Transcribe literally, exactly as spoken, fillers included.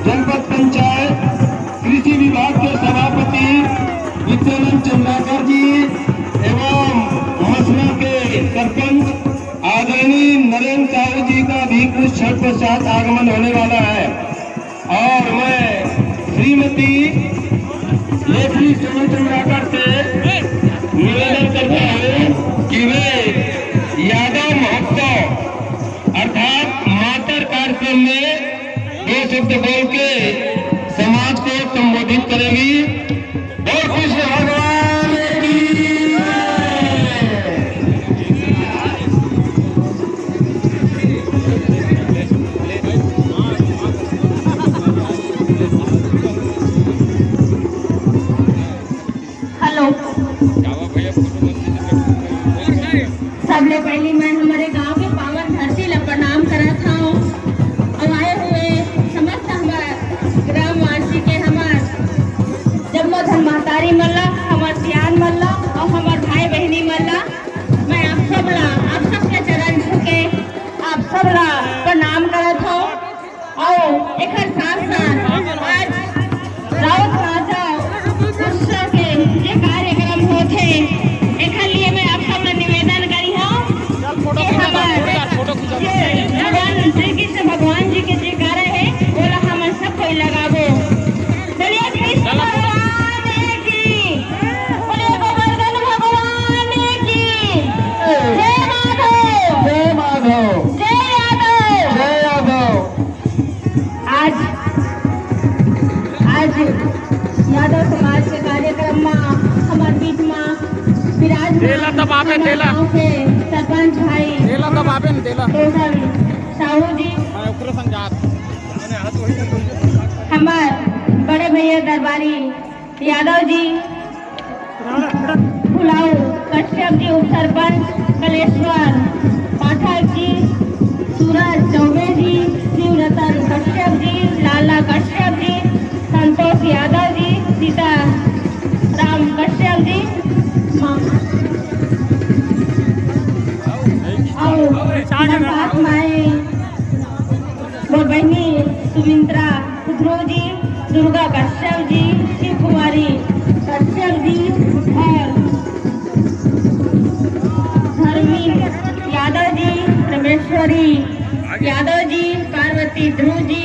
जनपद पंचायत कृषि विभाग के सभापति विद्यानंद चंद्राकर जी एवं मसना के सरपंच आदरणीय नरेंद्र साहू जी का भी कुछ क्षण पश्चात आगमन होने वाला है। और मैं श्रीमती लेखनी सोनू चंद्राकर से निवेदन करता हूँ कि वे यादव महोत्सव अर्थात मातर कार्यक्रम में दो शब्द बोल के समाज को संबोधित करेंगी। और कृष्ण भगवान की जय। हेलो। सबले पहली मैं हमारे गांव के पावन धरती ला प्रणाम करत हूँ और आए हुए समस्त हमार ग्रामवासी के, हमार जम्मो धन महतारी मन ला, हमार सियान मन ला और हमार भाई बहिनी मन ला मैं आप सब ला, आप सबके चरण छू के आप सब ला प्रणाम करत हूँ। अउ एकर साथ-साथ आज राउत राजा उत्सव के जे कार्यक्रम होथे, एकर लिए मैं आप सब ला निवेदन करिहौं कि हमर जे भगवान श्री कृष्ण भगवान जी के जयकारा हे, ओला हमन सब कोई लगाबो। बोलिए कृष्ण भगवान की, बोलिए गोवर्धन भगवान की। जय माधव। जय माधव। जय यादव। जय यादव। आज, आज यादव समाज के कार्यक्रम मा हमर बीच मा विराजमान तेला दबावे, हमर तेला। गांव के सरपंच भाई तेला दबावे न, तेला। रोशन साहू जी, हाँ, ओकरे संग जात। हमर बड़े भैया दरबारी यादव जी, फुलाऊ कश्यप जी, उप सरपंच कलेश्वर पाठक जी, सूरज चौबे जी, शिव रतन कश्यप जी, लाला कश्यप जी, संतोष यादव जी, सीताराम कश्यप जी, मा-, अउ साथ माई मोर बहिनी सुमित्रा खुसरो जी, दुर्गा कश्यप जी, शिव कुमारी कश्यप जी और धर्मीन यादव जी, परमेश्वरी यादव जी, पार्वती ध्रुव जी,